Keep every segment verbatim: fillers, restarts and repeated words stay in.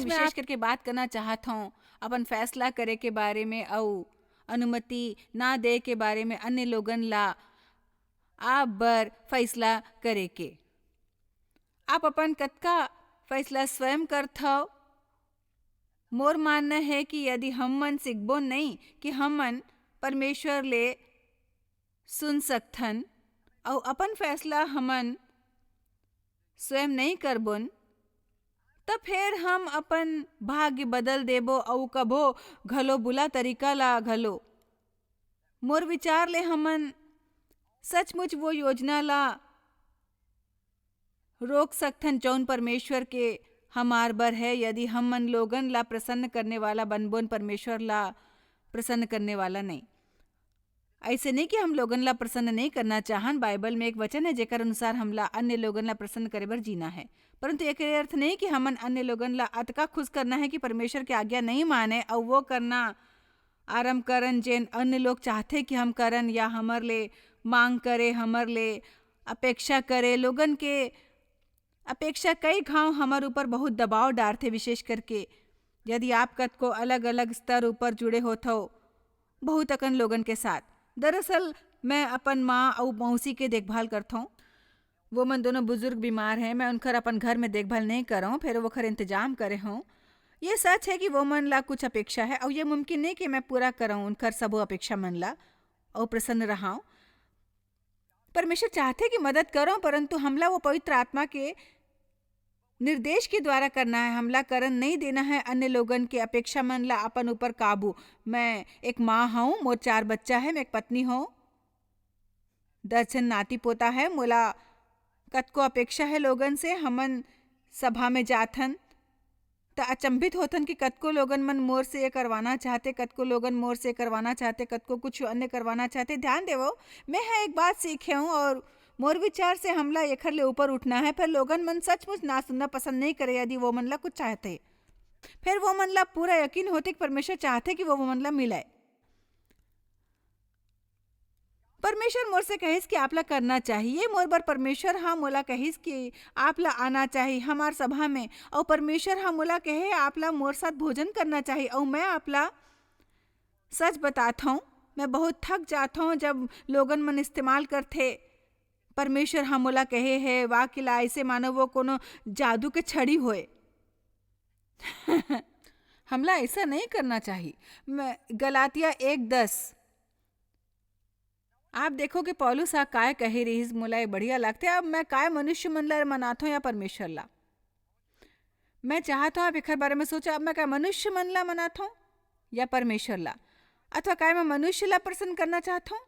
विशेष करके बात करना चाहत हूँ अपन फैसला करे के बारे में अउ अनुमति ना दे के बारे में अन्य लोगन ला आप बर फैसला करे के। आप अपन कतका फैसला स्वयं करथव? मोर मानना है कि यदि हमन सीखबो नहीं कि हमन परमेश्वर ले सुन सकथन अउ अपन फैसला हमन स्वयं नहीं करबोन, त फेर हम अपन भाग्य बदल देबो अउ कभो घलो बुला तरीका ला घलो। मोर विचार ले हमन सचमुच वो योजना ला रोक सकथन जौन परमेश्वर के हमार बर है, यदि हमन लोगन ला प्रसन्न करने वाला बनबोन, परमेश्वर ला प्रसन्न करने वाला नहीं। ऐसे नहीं कि हम लोगन ला प्रसन्न नहीं करना चाहन। बाइबल में एक वचन है जेकर अनुसार हमला अन्य लोगन ला प्रसन्न करे बर जीना है, परंतु एक अर्थ नहीं कि हमन अन्य लोगन ला अतका खुश करना है कि परमेश्वर के आज्ञा नहीं माने अउ वो करना आरंभ करन जेन अन्य लोग चाहथे कि हम करन या हमर ले मांग करे, हमर ले अपेक्षा करे। लोगन के अपेक्षा कई घाव हमर ऊपर बहुत दबाव डारथे, विशेष करके यदि आप कतको अलग-अलग स्तर ऊपर जुड़े होथव बहुत अकन लोगन के साथ। दरअसल मैं अपन माँ अउ मौसी के देखभाल करथौं। वो मन दोनों बुजुर्ग बीमार हैं, मैं उनकर अपन घर में देखभाल नहीं करौं, फिर वो खर इंतजाम करे हों। ये सच है कि वो मन ला कुछ अपेक्षा है और ये मुमकिन नहीं कि मैं पूरा करौं उनकर सबो अपेक्षा मन ला और प्रसन्न रहाऊं। परमेश्वर चाहथे कि मदद करौं, परंतु हमला वो पवित्र आत्मा के निर्देश के द्वारा करना है। हमला करन नहीं देना है अन्य लोगन के अपेक्षा मन ला अपन ऊपर काबू। मैं एक माँ हूँ, मोर चार बच्चा है, मैं एक पत्नी हूँ, दस झन नाती पोता है। मोला कतको अपेक्षा है लोगन से। हमन सभा में जाथन त अचंभित होथन कि कतको लोगन मन मोर से ये करवाना चाहते, कतको लोगन मोर से करवाना चाहते, कतको कुछ अन्य करवाना चाहते। ध्यान देवो, मैं ह एक बात सीखे हूँ और मोर विचार से हमला एखर ले ऊपर उठना है। फिर लोगन मन सचमुच ना सुनना पसंद नहीं करे यदि वो मन ला कुछ चाहते। फिर वो मन ला पूरा यकीन होते कि परमेश्वर चाहते कि वो मन ला मिलाए। परमेश्वर मोर से कहिस कि आप ला करना चाहिए। मोर बर परमेश्वर हा मोला कहिस कि आप ला आना चाहिए हमार सभा में। और परमेश्वर हा मोला कहे, आप ला मोर साथ भोजन करना चाहिए। और मैं आप ला सच बतात हूँ, मैं बहुत थक जात हूँ जब लोगन मन इस्तेमाल करथे। परमेश्वर हा मोला कहे है, वाक्य ला ऐसे मानो वो कोनो जादू के छड़ी होए। हमला ऐसा नहीं करना चाहिए। मैं, गलातिया एक दस, आप देखो कि पौलुस हा काय कहे रहिस, मोला ये बढ़िया लगथे। अब मैं काय मनुष्य मन ला मनाथों या परमेश्वर ला? मैं चाहत हूँ आप एखर बारे में सोचो, अब मैं काय मनुष्य मन ला मनाथों या परमेश्वर ला? अथवा काय मैं मनुष्य ला प्रसन्न करना चाहत हूँ?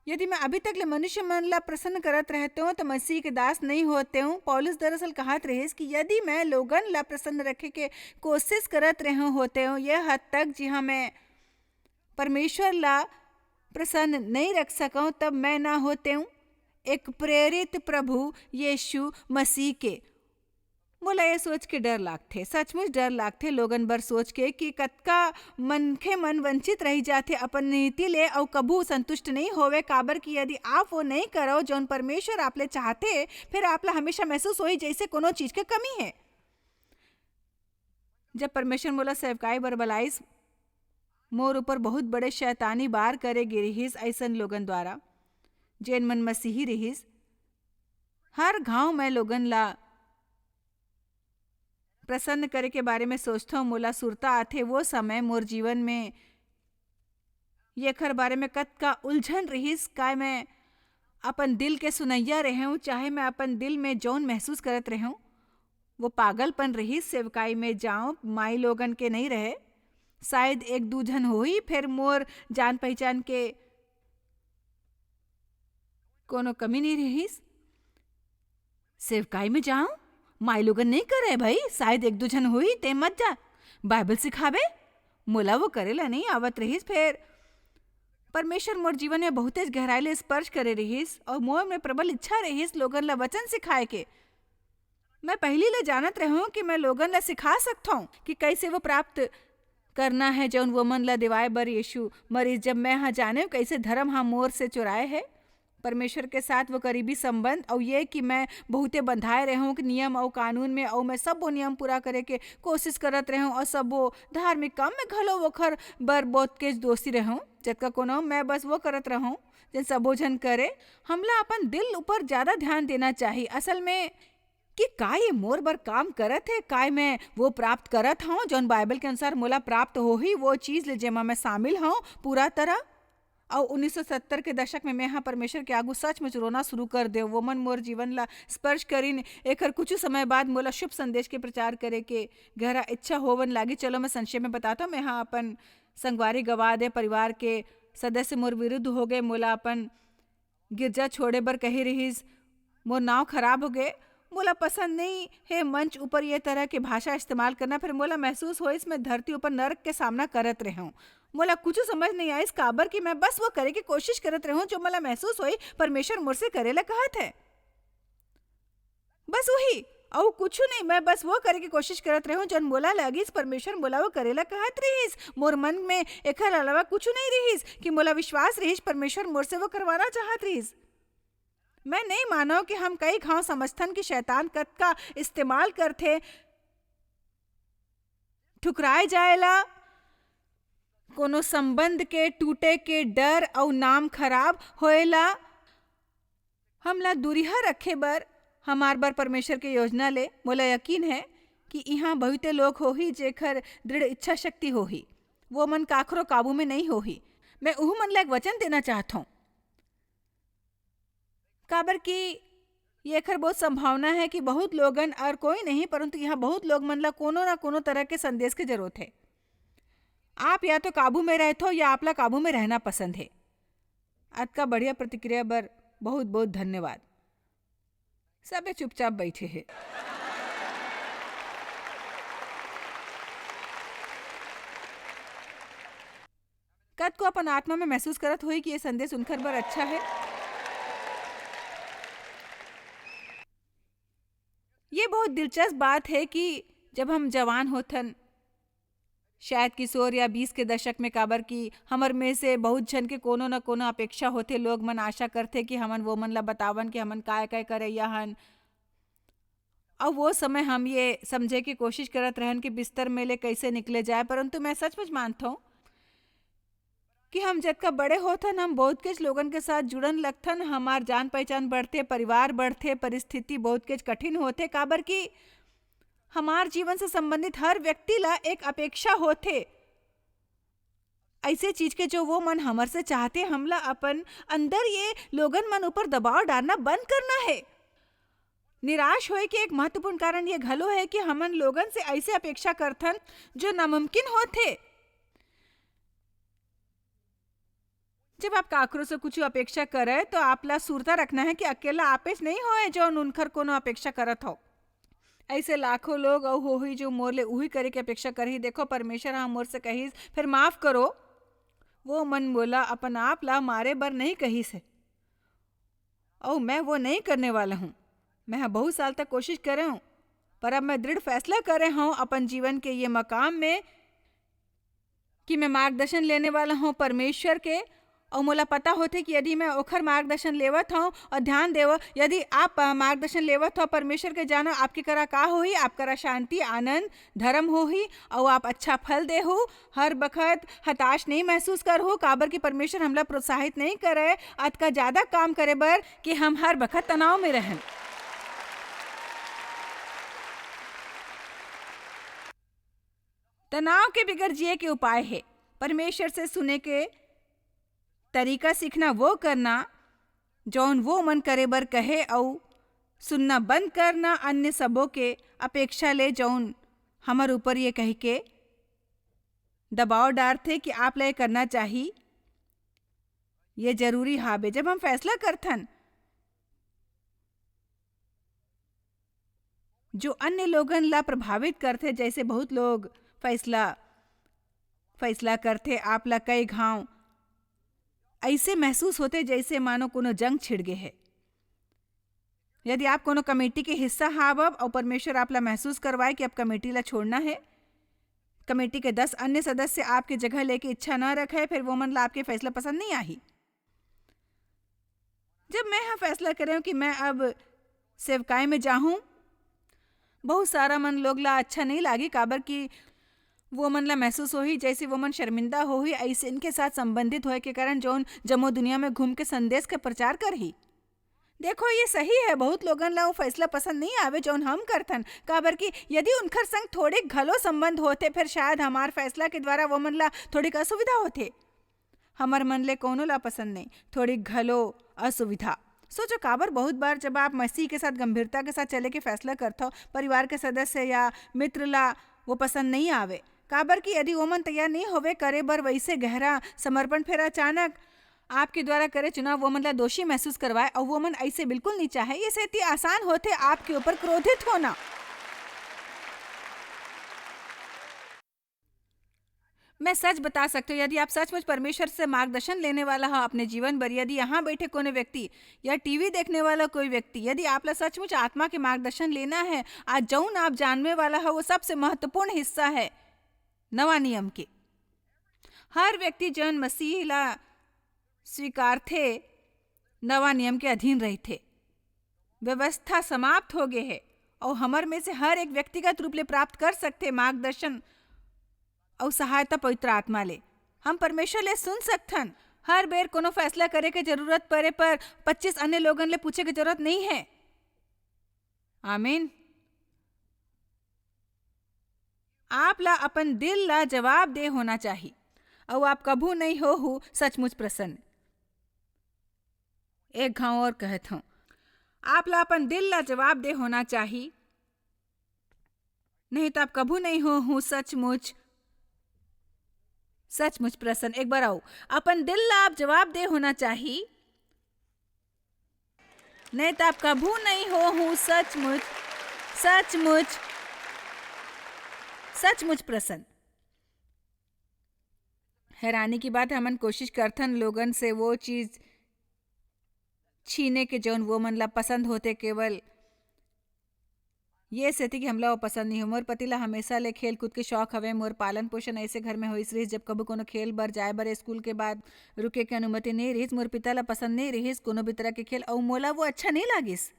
यदि मैं अभी तक ले मनुष्य मन ला प्रसन्न करत रहते हूँ, तो मसीह के दास नहीं होते हूँ। पौलुस दरअसल कहत रहिस कि यदि मैं लोगन ला प्रसन्न रखे के कोशिश करत रहे होते हूँ, यह हद तक जिहाँ मैं परमेश्वर ला प्रसन्न नहीं रख सकूँ, तब मैं ना होते हूँ एक प्रेरित प्रभु यीशु मसीह के। मोला ये सोच के डर लागथे, सचमुच डर लागथे लोगन बर सोच के कि कतका मनखे मन वंचित रह जाथे अपन नीति ले अउ कभू संतुष्ट नहीं होवे, काबर कि यदि आप वो नहीं करो जौन परमेश्वर आप ले चाहथे, फिर आप ला हमेशा महसूस होही जैसे कोनो चीज के कमी है। जब परमेश्वर मोला सेवकाई बर बलाइस, मोर ऊपर बहुत बड़े शैतानी बार करे गे रिहिस ऐसन लोगन द्वारा, जेन मन मसीही रिहिस। हर घाव मैं लोगन ला प्रसन्न करे के बारे में सोचथव, मोला सुरता आथे वो समय मोर जीवन में येखर बारे में कतका उलझन रिहिस। काय मैं अपन दिल के सुनैया रहेंव, चाहे मैं अपन दिल में जौन महसूस करत रहेंव, वो पागलपन रिहिस। सेवकाई में जांव, माई लोगन के नहीं रहे, शायद एक दू झन होही, फिर मोर जान पहचान के कोनो कमी नहीं रिहिस। सेवकाई में जांव, माई लोगन नहीं करे भाई, शायद एक दू झन होही, ते मत जा, बाइबल सिखाबे। मोला वो करे ला नहीं आवत रिहिस। फिर परमेश्वर मोर जीवन में बहुतेच गहराई ले स्पर्श करे रिहिस और मोर में प्रबल इच्छा रिहिस लोगन ला वचन सिखाए के। मैं पहली ले जानत रहूं कि मैं लोगन ला सिखा सकथौं कि कैसे वो प्राप्त करना है, जौन वो मन ला दिवाए बर यीशु मरीज। जब मैं हा जाने कैसे धर्म हा मोर से चुराए है, परमेश्वर के साथ वो करीबी संबंध, अउ ये कि मैं बहुते बंधाए रहे हूँ कि नियम अउ कानून में, अउ मैं सबो नियम पूरा करे के कोशिश करत रहे हूँ, अउ सबो धार्मिक काम में घलो ओखर बर बहुत के दोषी रहे हूँ। जतका कोनो मैं बस वो करत रहे हूँ, जन सबो झन करे। हमला अपन दिल ऊपर ज्यादा ध्यान देना चाही। असल में कि का ये मोर बर काम करत हे? काय मैं वो प्राप्त करत हवं, जौन बाइबल के अनुसार मोला प्राप्त होही, वो चीज ले जेमा मैं शामिल हवं पूरा तरह? अउ उन्नीस सौ सत्तर के दशक में मैं ह परमेश्वर के आगू सचमुच रोना शुरू कर देव। वो मन मोर जीवन ला स्पर्श करिन। एकर कुछ समय बाद मोला शुभ संदेश के प्रचार करे के गहरा इच्छा होवन लागी। चलो, मैं संक्षेप में बताता हूँ। मैं ह अपन संगवारी गवा दे, परिवार के सदस्य मोर विरुद्ध हो गए, मोला अपन गिरजा छोड़े बर कहे रिहिस। मोर नाव खराब हो गए। मोला पसंद नहीं हे मंच ऊपर ये तरह के भाषा इस्तेमाल करना। फिर मोला महसूस होइस, मैं धरती ऊपर नरक के सामना करत रहे हूँ। मोला कुछ समझ नहीं आइस, काबर कि मैं बस वो करे के कोशिश करत रहे हूँ, जो मोला महसूस होई, परमेश्वर मोर से करे ला कहत है। बस वही, अउ कुछ नहीं। मैं बस वो करे के कोशिश करत रहे हूँ, जौन मोला लगिस, परमेश्वर मोला वो करे ला कहत रिहिस। मोर मन में एकर अलावा कुछ नहीं रिहिस, कि मोला विश्वास रिहिस, परमेश्वर मोर से वो करवाना चाहत रिहिस। मैं नहीं मानव कि हम कई घाव समझथन कि शैतान कतका इस्तेमाल करथे ठुकराए जाए ला, कोनो संबंध के टूटे के डर अउ नाम खराब होए ला। हमला दूरिहा रखे बर, हमार बर परमेश्वर के योजना ले, मोला यकीन है कि इहाँ बहुते लोग होही, जेकर दृढ़ इच्छा शक्ति होही। वो मन काखरो काबू में नहीं होही। मैं उहू मन ला एक वचन देना चाहत हूँ, काबर कि ये एकर बहुत संभावना है कि बहुत लोगन, और कोई नहीं, परंतु यहाँ बहुत लोग मन ला कोनो ना कोनो तरह के संदेश के जरूरत है। आप या तो काबू में रहथो, या आप ला काबू में रहना पसंद है। अतका बढ़िया प्रतिक्रिया बर बहुत बहुत धन्यवाद। सबे चुपचाप बैठे हे। कतको अपन आत्मा में महसूस करत होई कि ये संदेश उनकर बर अच्छा है। ये बहुत दिलचस्प बात है कि जब हम जवान होथन, शायद किशोर या बीस के दशक में, काबर कि हमर में से बहुत झन के कोनो न कोनो अपेक्षा होथे। लोग मन आशा करथे कि हमन वो मन ला बतावन कि हमन काय-काय करइया हन। अउ वो समय हम ये समझे के कोशिश करत रहन कि बिस्तर में ले कैसे निकले जाए, परंतु मैं सचमुच मानथौं कि हम जतका बड़े होथन, हम बहुत केच लोगन के साथ जुड़न लगथन, हमार जान पहचान बढ़थे, परिवार बढ़थे, परिस्थिति बहुत केच कठिन होथे, काबर कि हमार जीवन से संबंधित हर व्यक्ति ला एक अपेक्षा होथे, ऐसे चीज के जो वो मन हमर से चाहथे। हमला अपन अंदर ये लोगन मन ऊपर दबाव डालना बंद करना है। निराश होए के एक महत्वपूर्ण कारण ये घलो है कि हमन लोगन से ऐसे अपेक्षा करथन जो नामुमकिन होथे। जब आप काकरो से कुछ अपेक्षा करे, तो आप ला सुरता रखना है कि अकेला आपेच नहीं होए, जौन उनकर कोनो अपेक्षा करत हो। ऐसे लाखों लोग अउ होही, जो मोर ले उही करे के अपेक्षा करही। देखो, परमेश्वर ह मोर से कहिस, "फिर माफ करो।" वो मन मोला अपन आप ला मारे बर नहीं कहिस है, अउ मैं वो नहीं करने वाला हूँ। मैं ह बहुत साल तक कोशिश करे हूँ, पर अब मैं दृढ़ फैसला करे हूँ अपन जीवन के ये मकाम में कि मैं मार्गदर्शन लेने वाला हूँ परमेश्वर के, अउ मोला पता होथे कि यदि मैं ओखर मार्गदर्शन लेवत हूँ, और ध्यान देव, यदि आप, अ, मार्गदर्शन लेवत हो परमेश्वर के, जानो आपके करा का होही, आप करा शांति, आनंद, धर्म होही, अउ आप अच्छा फल देहू। हर बखत हताश नहीं महसूस करहू, काबर कि परमेश्वर हमला प्रोत्साहित नहीं करे अतका ज्यादा काम करे बर कि हम हर बखत तनाव में रहन। तनाव के बिगर जिए के उपाय हे परमेश्वर से सुने के तरीका सीखना, वो करना जौन वो मन करे बर कहे, अउ सुनना बंद करना अन्य सबो के अपेक्षा ले, जौन हमर ऊपर ये कह के दबाव डारथे कि आप ला ये करना चाही, ये जरूरी हाबे। जब हम फैसला करथन जो अन्य लोगन ला प्रभावित करथे, जैसे बहुत लोग फैसला फैसला करथे, आप ला कई घाव ऐसे महसूस होथे जैसे मानो कोनो जंग छिड़ गे हे। यदि आप कोनो कमेटी के हिस्सा हावव अउ परमेश्वर आप ला महसूस करवाए कि अब कमेटी ला छोड़ना है, कमेटी के दस अन्य सदस्य आपके जगह लेके इच्छा न रखे, फिर वो मन ला आपके फैसला पसंद नहीं आही। जब मैं ह फैसला करे हूँ कि मैं अब सेवकाई में जाहूँ, बहुत सारा मन लोग ला अच्छा नहीं लागी, काबर कि वो मन ला महसूस होही जैसे वो मन शर्मिंदा होही, ऐसे इनके साथ संबंधित होए के कारण जौन जम्मो दुनिया में घूम के संदेश के प्रचार करही। देखो, ये सही है, बहुत लोगन ला वो फैसला पसंद नहीं आवे जौन हम करथन, काबर कि यदि उनकर संग थोड़ी घलो संबंध होते, फिर शायद हमार फैसला के द्वारा वो मन ला थोड़ी असुविधा होते। हमर मन ले कोनो ला पसंद नहीं, थोड़ी घलो असुविधा। सोचो, काबर बहुत बार जब आप मसीह के साथ गंभीरता के साथ चले के फैसला करथो, परिवार के सदस्य या मित्र ला वो पसंद नहीं आवे, काबर कि यदि वो मन तैयार नहीं होवे करे बर वैसे गहरा समर्पण, फिर अचानक आपके द्वारा करे चुनाव वो मन ला दोषी महसूस करवाए, और वो मन ऐसे बिल्कुल नहीं चाहे। ये सेती आसान होथे आपके ऊपर क्रोधित होना। मैं सच बता सकते हो, यदि आप सचमुच परमेश्वर से मार्गदर्शन लेने वाला हो अपने जीवन भर, यदि यहाँ बैठे कोनो व्यक्ति या टीवी देखने वाला कोई व्यक्ति, यदि आप ला सचमुच आत्मा के मार्गदर्शन लेना है, आज जौन आप जानने वाला हो, वो सबसे महत्वपूर्ण हिस्सा है नवा नियम के। हर व्यक्ति जौन मसीह ला स्वीकारथे, नवा नियम के अधीन रहिथे। व्यवस्था समाप्त हो गे हे, और हमर में से हर एक व्यक्तिगत रूप ले प्राप्त कर सकथे मार्गदर्शन और सहायता पवित्र आत्मा ले। हम परमेश्वर ले सुन सकथन। हर बेर कोनो फैसला करे के जरूरत पड़े पर पच्चीस अन्य लोगन ले पूछे के जरूरत नहीं है। आमीन। आप ला अपन दिल ला जवाब दे होना चाही, अउ आप कभू नहीं हो हु सचमुच प्रसन्न। एक घाव और कहत हूँ, आप ला अपन दिल ला जवाब दे होना चाही, नहीं तो आप कभू नहीं हो हु सचमुच, सचमुच प्रसन्न। एक बार आओ, अपन दिल ला आप जवाब दे होना चाही, नहीं तो आप कभू नहीं हो हु सचमुच, सचमुच, सचमुच प्रसन्न। हैरानी की बात है, हमन कोशिश करथन लोगन से वो चीज छीने के जौन वो मन ला पसंद होथे, केवल ये सेती कि हमला वो पसंद नहीं हो। मोर पति ला हमेशा ले खेल कूद के शौक हवे। मोर पालन पोषण ऐसे घर में होइस रहिस, जब कभू कोनो खेल बर जाए बर स्कूल के बाद रुके के अनुमति नहीं रहिस। मोर पिता ला पसंद नहीं रहिस कोनो भी तरह के खेल, अउ मोला वो अच्छा नहीं लागिस।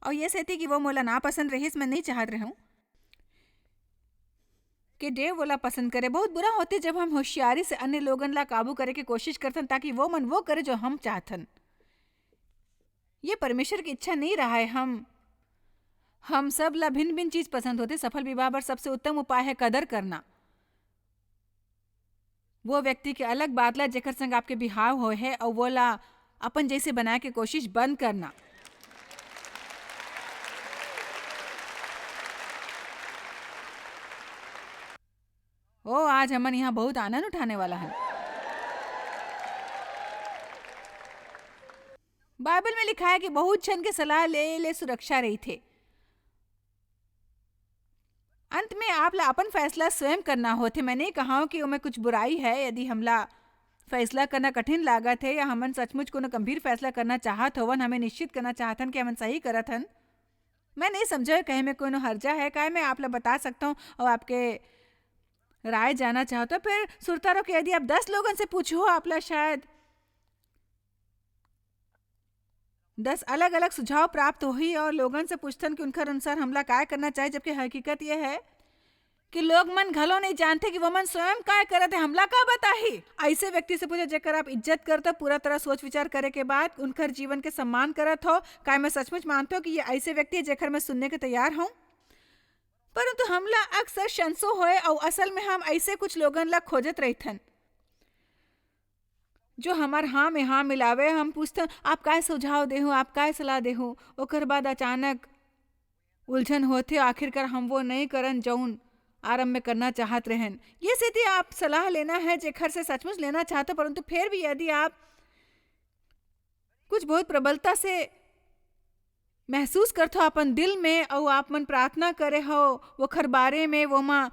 अउ ये सेती कि वो मोला ना पसंद रहिस, मैं नहीं चाहत रहूं कि देव वोला पसंद करे। बहुत बुरा होथे जब हम होशियारी से अन्य लोगन ला काबू करे के कोशिश करथन, ताकि वो मन वो करे जो हम चाहथन। ये परमेश्वर की इच्छा नहीं रहा है। हम हम सब ला भिन्न भिन्न चीज पसंद होथे। सफल विवाह बर सबसे उत्तम उपाय है कदर करना। वो व्यक्ति के अलग बात ला जेकर संग आपके बिहाव होए है, और वो ला अपन जैसे बनाए के कोशिश बंद करना। ओ, आज हमन यहाँ बहुत आनंद उठाने वाला है। बाइबल में लिखा है कि बहुत झन के सलाह ले ले सुरक्षा रहिथे। अंत में आप ला अपन फैसला स्वयं करना होथे। मैं नहीं कहा हूँ कि ओमे कुछ बुराई है। यदि हमला फैसला करना कठिन लागत है या हमन सचमुच कोनो गंभीर फैसला करना चाहत होवन, हमें निश्चित करना चाहत हन कि हमन सही करत हन। मैं नहीं समझे कहे में कोनो हर्जा है, काहे मैं आप ला बता सकता हूँ और आपके राय जाना चाहता हूँ। फिर सुरता रहो कि यदि आप दस लोगन से पूछो, आप ला शायद दस अलग-अलग सुझाव प्राप्त होही और लोगन से पूछथन कि उनकर अनुसार हमला काय करना चाहिए, जबकि हकीकत ये है कि लोग मन घलो नहीं जानते कि वो मन स्वयं काय करत है, हमला का बताही। ऐसे व्यक्ति से पूछो जेकर आप इज्जत करते हो, पूरा तरह सोच विचार करे के बाद उनकर जीवन के सम्मान करत हो। काय मैं सचमुच मानते हो कि ये ऐसे व्यक्ति है जेकर मैं सुनने के तैयार हूँ? परंतु हमला अक्सर शंसो होए और असल में हम ऐसे कुछ लोगन ला खोजत रहिथन। जो हमार हाँ में हाँ मिलावे, हम पूछथन, "आप काय सुझाव देहू, आप काय सलाह देहू?" ओकर बाद अचानक उलझन होथे, आखिरकार हम वो नहीं करन जौन आरंभ में करना चाहत रहन। ये सेती आप सलाह लेना है जेकर से सचमुच लेना चाहते, परंतु फिर भी यदि आप कुछ बहुत प्रबलता से महसूस करथो अपन दिल में, अउ आप मन प्रार्थना करे हो ओखर बारे में, वो मा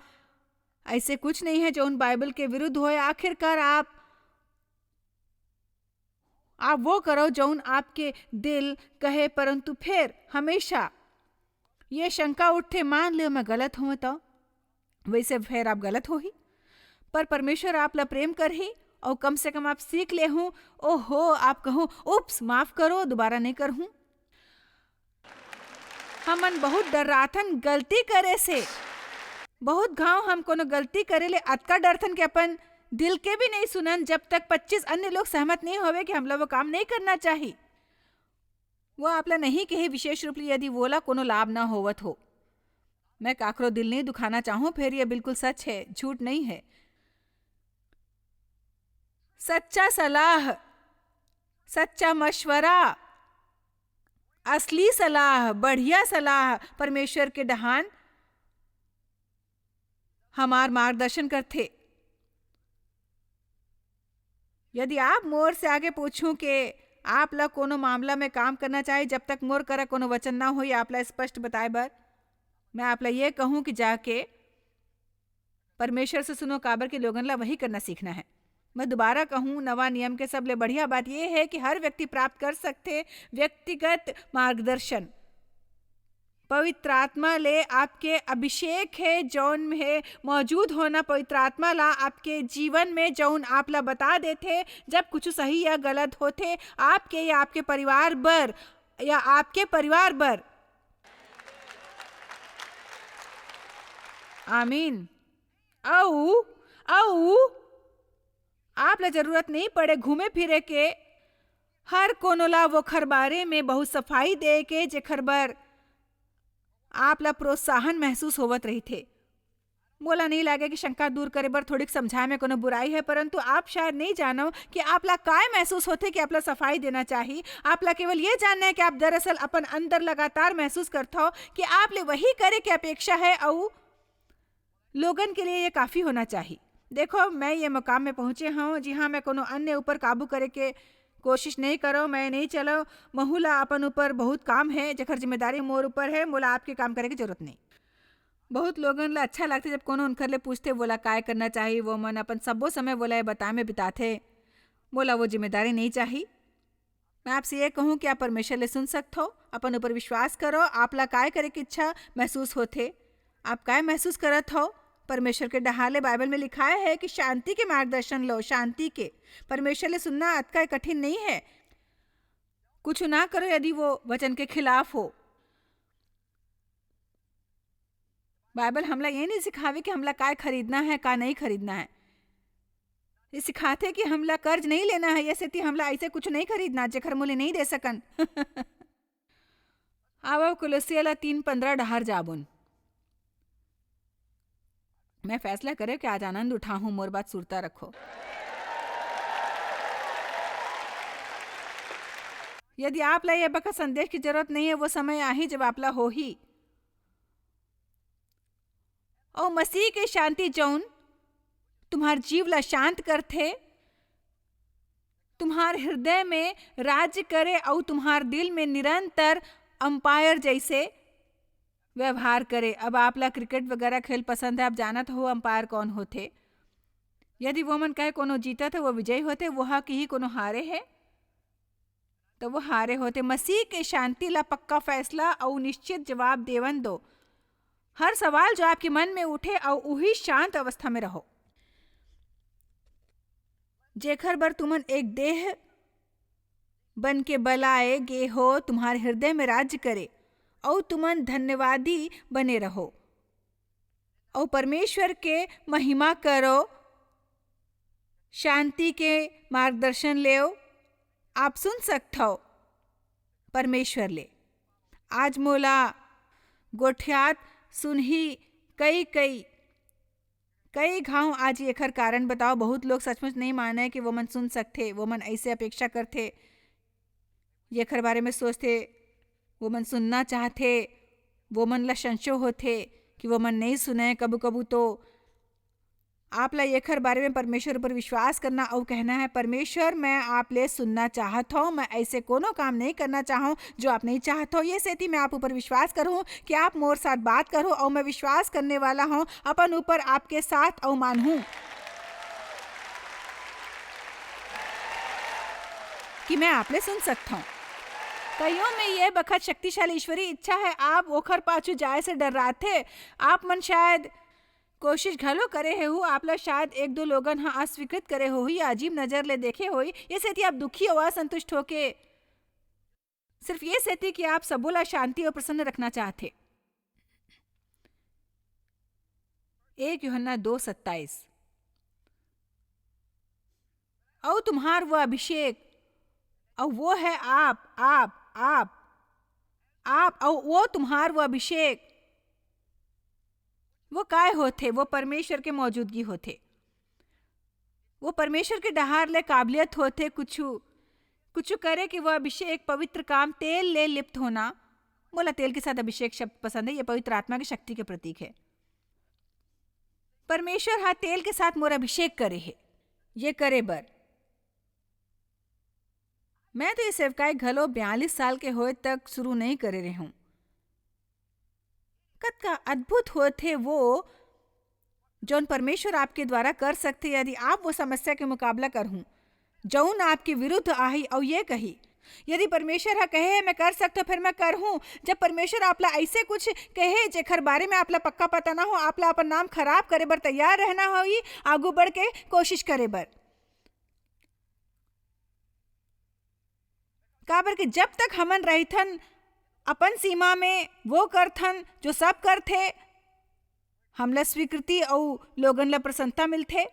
ऐसे कुछ नहीं है जौन बाइबल के विरुद्ध होए। आखिरकार आप आप वो करो जौन आपके दिल कहे, परंतु फिर हमेशा ये शंका उठथे, मान लियो मैं गलत हूँ तो? वैसे फिर आप गलत होही, पर परमेश्वर आप ला प्रेम करही अउ कम से कम आप सीख लेहू। ओहो, आप कहू, "उप्स, माफ करो, दोबारा नहीं करहूँ।" हमन बहुत डर्राथन गलती करे से। बहुत घांव हम कोनो गलती करे ले अतका डरथन कि अपन दिल के भी नहीं सुनन, जब तक पच्चीस अन्य लोग सहमत नहीं होवे कि हमला वो काम नहीं करना चाही। वो आपला नहीं कहे विशेष रूप ले यदि वोला कोनो लाभ ना होवत हो। मैं काकरो दिल नहीं दुखाना चाहूँ, फिर ये बिल्कुल सच है, झूठ नहीं है। सच्चा सलाह, सच्चा मशवरा, असली सलाह, बढ़िया सलाह परमेश्वर के डहान हमार मार्गदर्शन करथे। यदि आप मोर से आगे पूछूं कि आप ला कोनो मामला में काम करना चाही, जब तक मोर करा कोनो वचन ना होई आप ला स्पष्ट बताए बर, मैं आप ला ये कहूं कि जाके परमेश्वर से सुनो, काबर के लोगन ला वही करना सीखना है। मैं दोबारा कहूं, नवा नियम के सबले बढ़िया बात ये है कि हर व्यक्ति प्राप्त कर सकथे व्यक्तिगत मार्गदर्शन। पवित्र आत्मा ले आपके अभिषेक है, जौन है मौजूद होना पवित्र आत्मा ला आपके जीवन में, जौन आप ला बता देथे जब कुछ सही या गलत होथे आपके या आपके परिवार बर, या आपके परिवार बर। आमीन। अऊ, अऊ आप ला जरूरत नहीं पड़े घूमे फिरे के, हर कोनो ला वोखर बारे में बहुत सफाई दे के, जेखर बर आप ला प्रोत्साहन महसूस होवत रहिथे। मोला नहीं लागे कि शंका दूर करे बर थोड़ीक समझाए में कोनो बुराई है, परंतु आप शायद नहीं जानव कि आप ला काय महसूस होथे कि आप ला सफाई देना चाही। आप ला केवल ये जानना है कि आप दरअसल अपन अंदर लगातार महसूस करथव कि आप ले वही करे के अपेक्षा है, अऊ लोगन के लिए ये काफी होना चाही। देखो, मैं ये मुकाम में पहुंचे हूँ, जी हाँ, मैं कोनो अन्य ऊपर काबू करे के कोशिश नहीं करो, मैं नहीं चलो, महू ला अपन ऊपर बहुत काम है, जेकर जिम्मेदारी मोर ऊपर है, मोला आपके काम करे के जरूरत नहीं। बहुत लोगन ला अच्छा लगथे, जब कोनो उनकर ले पूछथे, वोला काय करना चाही, वो मन अपन सब्बो समय वोला ये बताए में बिताथे। मोला वो जिम्मेदारी नहीं चाही। मैं आपसे ये कहूँ कि आप परमेश्वर ले सुन सकत हो, अपन ऊपर विश्वास करो, आप ला काय करे की इच्छा महसूस होथे, आप काय महसूस करत हो। परमेश्वर के डहार ले बाइबल में लिखाय है कि शांति के मार्गदर्शन लो, शांति के। परमेश्वर ले सुनना अतका कठिन नहीं है। कुछ ना करो यदि वो वचन के खिलाफ हो। बाइबल हमला ये नहीं सिखावे कि हमला काय खरीदना है, का नहीं खरीदना है। ये सिखाथे कि हमला कर्ज नहीं लेना है, ये सेती हमला ऐसे कुछ नहीं खरीदना जेकर मूल्य नहीं दे सकन। आवा कुलसिया ला तीन पंद्रह डहार जाबुन। मैं फैसला करे कि आज आनंद उठाहूं, मोर बात सुरता रखो। यदि आप ला ये बखत संदेश की जरूरत नहीं है, वो समय आही जब आप ला होही। अउ मसीह के शांति जौन तुम्हार जीव ला शांत करथे, तुम्हार हृदय में राज्य करे अउ तुम्हार दिल में निरंतर अंपायर जैसे व्यवहार करे। अब आप ला क्रिकेट वगैरह खेल पसंद है, आप जानत हो अंपायर कौन होथे। यदि वो मन कहे कोनो जीतत है, वो विजयी होथे, वो हा किही कोनो हारे है, तो वो हारे होथे। मसीह के शांति ला पक्का फैसला अउ निश्चित जवाब देवन दो। हर सवाल जो आपके मन में उठे अउ उही शांत अवस्था में रहो। जेखर बर तुमन एक देह बन के बलाए गे हो, तुम्हार हृदय में राज्य करे, अउ तुमन धन्यवादी बने रहो, अउ परमेश्वर के महिमा करो, शांति के मार्गदर्शन लेव। आप सुन सकथव परमेश्वर ले। आज मोला गोठियात सुनही कई, कई, कई घाव आज एखर कारण बताओ। बहुत लोग सचमुच नहीं माने कि वो मन सुन सकथे, वो मन ऐसे अपेक्षा करथे, एखर बारे में सोचथे, वो मन सुनना चाहथे, वो मन ला संशय होथे कि वो मन नहीं सुने। कभू-कभू तो आप ला एखर बारे में परमेश्वर ऊपर विश्वास करना अउ कहना है, "परमेश्वर, मैं आप ले सुनना चाहत हूँ, मैं ऐसे कोनो काम नहीं करना चाहूँ जो आप नहीं चाहत हो। ये सेती मैं आप ऊपर विश्वास करूँ कि आप मोर साथ बात करो, अउ मैं विश्वास करने वाला हूँ अपन ऊपर आपके साथ अउ मानहूँ कि मैं आप ले सुन सकत हूँ।" कइयों में ये बखत शक्तिशाली ईश्वरीय इच्छा है, आप ओखर पाछू जाए से डर्राथे। आप मन शायद कोशिश घलो करे हे हू, आपला शायद एक दो लोगन ह अस्वीकृत करे होही या अजीब नजर ले देखे होही, ये सेती आप दुखी अउ असंतुष्ट होके, सिर्फ ये सेती कि आप सबो ला शांति अउ प्रसन्न रखना चाहथे। एक यूहन्ना दो सत्ताईस। अउ तुम्हार वो अभिषेक, अउ वो है आप, आप, आप, आप, अउ वो तुम्हार वो अभिषेक। वो काय होथे? वो परमेश्वर के मौजूदगी होथे। वो परमेश्वर के डहार ले काबिलियत होथे कुछु, कुछु करे के वो अभिषेक, पवित्र काम, तेल ले लिप्त होना। मोला तेल के साथ अभिषेक शब्द पसंद है, ये पवित्र आत्मा के शक्ति के प्रतीक है। परमेश्वर हा तेल के साथ मोर अभिषेक करे हे, ये करे बर। मैं तो ये सेवकाई घलो बयालीस साल के होए तक शुरू नहीं करे रेहूं। कतका अद्भुत होत हे वो, जौन परमेश्वर आपके द्वारा कर सकथे, यदि आप वो समस्या के मुकाबला करहूं, जौन आपके विरुद्ध आही अउ ये कही, "यदि परमेश्वर ह कहे हे, मैं कर सकथों, फिर मैं करहूं।" जब परमेश्वर आपला ऐसे कुछ कहे, जेकर बारे में आपला पक्का पता ना हो, आपला अपन नाम खराब करे बर तैयार रहना होही, आगू बढ़ के कोशिश करे बर। काबर कि जब तक हमन रहिथन अपन सीमा में, वो करथन जो सब करथे, हमला स्वीकृति अउ लोगन ला प्रसन्नता मिलथे।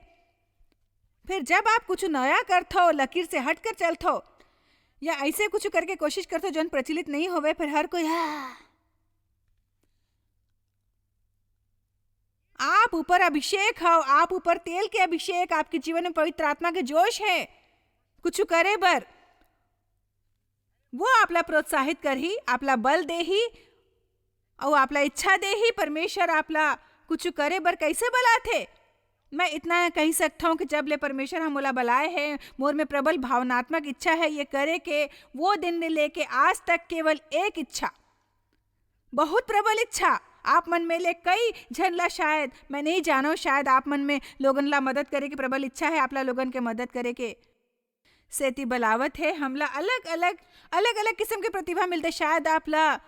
फिर जब आप कुछ नया करथो, लकीर से हट कर चलथो, या ऐसे कुछ करके कोशिश करथो, जौन प्रचलित नहीं होवे, फिर हर कोई, "हाँ।" आप ऊपर अभिषेक हो, आप ऊपर तेल के अभिषेक, आपके जीवन में पवित्र आत्मा के जोश है, कुछ करे बर, वो आपला प्रोत्साहित करही, आपला बल देही, अउ आपला इच्छा देही। परमेश्वर आपला कुछ करे बर कैसे बलाथे? मैं इतना कही सकता हूँ कि जब ले परमेश्वर ह मोला बलाए हे, मोर में प्रबल भावनात्मक इच्छा है ये करे के, वो दिन ले लेके आज तक केवल एक इच्छा, बहुत प्रबल इच्छा। आप मन में ले कई झन ला शायद, मैं नहीं जानव, शायद आप मन में लोगन ला मदद करे के प्रबल इच्छा है, आपला लोगन के मदद करे के। सेती बलावत हे, हमला अलग-अलग, अलग-अलग किस्म के प्रतिभा मिलथे। शायद आपला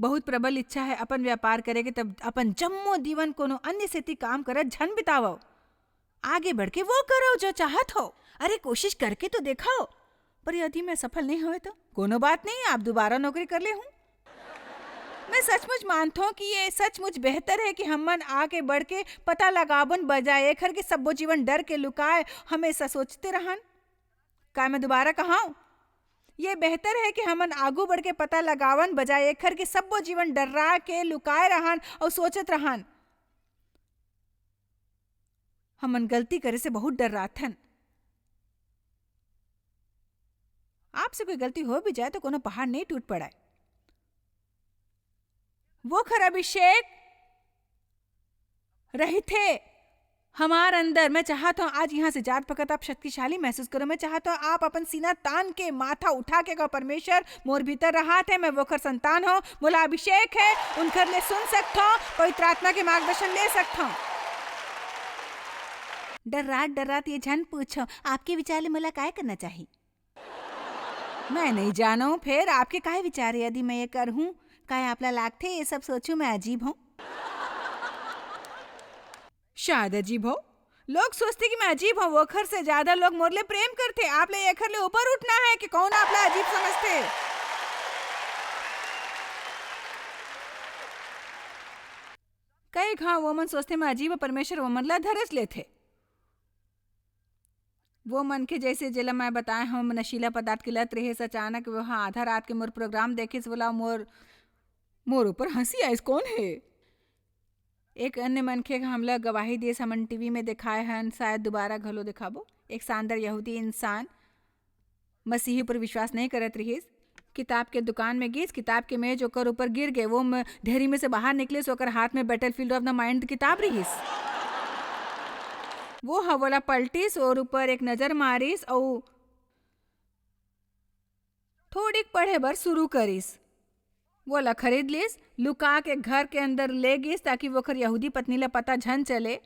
बहुत प्रबल इच्छा है अपन व्यापार करे के, तब अपन जम्मो दीवन कोनो अन्य सेती काम करत झन बितावव। आगे बढ़ के वो करव जो चाहत हो। अरे, कोशिश करके तो देखाओ। पर यदि मैं सफल नहीं होए तो? कोनो बात नहीं, आप दोबारा नौकरी कर ले हूँ। मैं सचमुच मानथों कि ये सचमुच बेहतर है कि हमन आगे बढ़ के पता लगावन बजाय एखर के सब्बो जीवन डर के लुकाए हमेशा सोचते रहन। का मैं दोबारा कहाऊं? ये बेहतर है कि हमन आगू बढ़ के पता लगावन बजाय एखर के सब्बो जीवन डर्रा के लुकाए रहन अउ सोचत रहन। हमन गलती करे से बहुत डर्राथन। आपसे कोई गलती हो भी जाए तो कोनो पहाड़ नहीं टूट पड़ाए। वो खर अभिषेक रहिथे हमार अंदर। मैं चाहत हूँ आज यहाँ से जात बखत आप शक्तिशाली महसूस करो। मैं चाहत हूँ आप अपन सीना तान के, माथा उठा के कहो, "परमेश्वर मोर भीतर रहात हे, मैं वोखर संतान हूँ, मोला अभिषेक है, उनखर ले सुन सकत हूँ, पवित्र आत्मा के मार्गदर्शन ले सकत हूँ।" डर्रात डर्रात ये झन पूछो, आपके विचार ले मोला काय करना चाही? मैं नहीं जानव, फेर आपके काय विचार हे यदि मैं ये करहूँ? काय आपला लागथे ये सब सोचहूँ मैं अजीब हूँ? शायद अजीब हो। लोग सोचथे कि मैं अजीब हूँ, वोखर से ज्यादा लोग मोर ले प्रेम करथे। आप ले एखर ले ऊपर उठना है कि कौन आपला अजीब समझथे। कई घाव वो मन सोचथे मैं अजीब हूँ, परमेश्वर वो मन ला धरस लेथे। वो मनखे जैसे जेला मैं बताए हूँ, नशीला पदार्थ के लत रहिस, अचानक वो हा आधा रात के मोर प्रोग्राम देखिस, वोला मोर, मोर ऊपर हंसी आइस, कौन हे? एक अन्य मनखे हमला गवाही दिस, हमन टीवी में दिखाए हन, शायद दोबारा घलो दिखाबो। एक शानदार यहूदी इंसान मसीही पर विश्वास नहीं करत रहिस, किताब के दुकान में गिस, किताब के मेज ओकर ऊपर गिर गे, वो म-, ढेरी में से बाहर निकलिस, ओकर हाथ में Battlefield of the Mind किताब रहिस। वो ह वोला पलटिस और ऊपर एक नजर मारिस अउ थोड़ीक पढ़े बर शुरू करिस। वोला खरीद लिस, लुका के घर के अंदर ले गिस ताकि वोकर यहूदी पत्नी ला पता झन चले।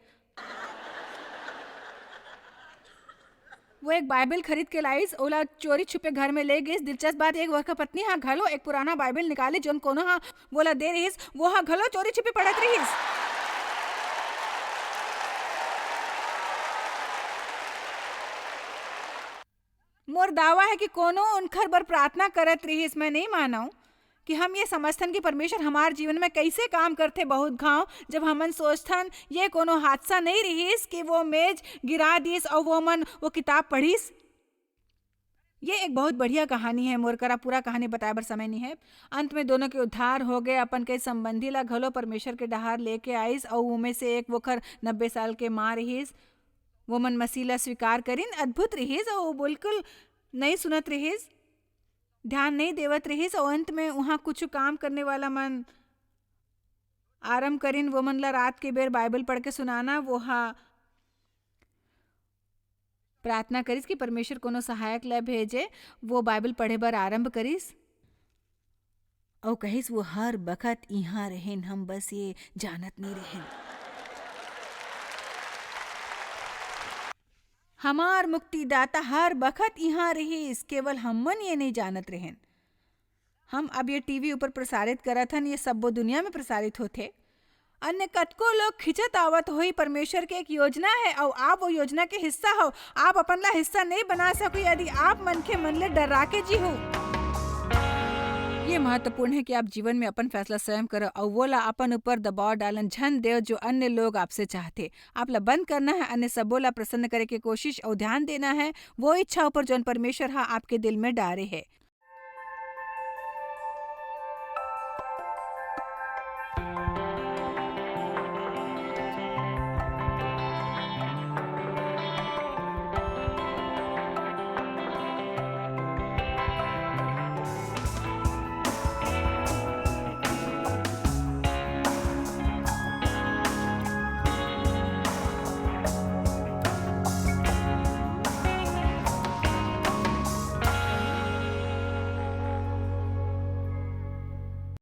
वो एक बाइबल खरीद के लाइस, ओला चोरी छुपे घर में ले गिस। दिलचस्प बात, एक वोकर पत्नी हा घलो एक पुराना बाइबल निकालिस, जोन कोनो हा वोला दे रिहिस, वो हा घलो चोरी छुपे पढ़त रिहिस। मोर दावा हे कि कोनो उनखर बर प्रार्थना करत रिहिस। मैं नइ मानव कि हम ये समझथन कि परमेश्वर हमार जीवन में कइसे काम करथे। बहुत घांव जब हमन सोचथन, ये कोनो हादसा नइ रिहिस कि वो मेज गिरा दिस अउ वो मन वो किताब पढ़िस। ये एक बहुत बढ़िया कहानी हे, मोर करा पूरा कहानी बताए बर समय नइ हे। अंत में दोनों के उद्धार हो गए, अपन के संबंधी ला घलो परमेश्वर के डहार लेके आइस, अउ उमे से एक वोकर नब्बे साल के माँ रिहिस। वो मन मसीह ला स्वीकार करिन, अद्भुत रिहिस, अउ वो बिल्कुल नइ सुनत रिहिस, ध्यान नइ देवत रिहिस, अउ अंत में उहाँ कुछ काम करने वाला मन आरंभ करिन, वो मन ला रात के बेर बाइबल पढ़ के सुनाना। वो हा प्रार्थना करिस कि परमेश्वर कोनो सहायक ला भेजे। वो बाइबल पढ़े बर आरंभ करिस अउ कहिस, "वो हर बखत इहाँ रहेन, हम बस ये जानत नइ रहेन। हमार मुक्तिदाता हर बखत इहाँ रिहिस, केवल हमन ये नइ जानत रहेन।" हम अब ये टीवी ऊपर प्रसारित करत हन, ये सब्बो दुनिया में प्रसारित होथे। अन्य कतको लोग खिंचत आवत होही, परमेश्वर के एक योजना हे, अउ आप वो योजना के हिस्सा हो। आप अपन ला हिस्सा नइ बना सको, यदि आप मनखे मन ले डरा के जीहू। ये महत्वपूर्ण हे कि आप जीवन में अपन फैसला स्वयं करो, अउ वो ला अपन ऊपर दबाव डालन झन देव, जो अन्य लोग आपसे चाहथे। आप ला बंद करना हे, अन्य सबो ला प्रसन्न करे के कोशिश अउ ध्यान देना हे वो इच्छा ऊपर, जोन परमेश्वर हा आपके दिल में डारे हे।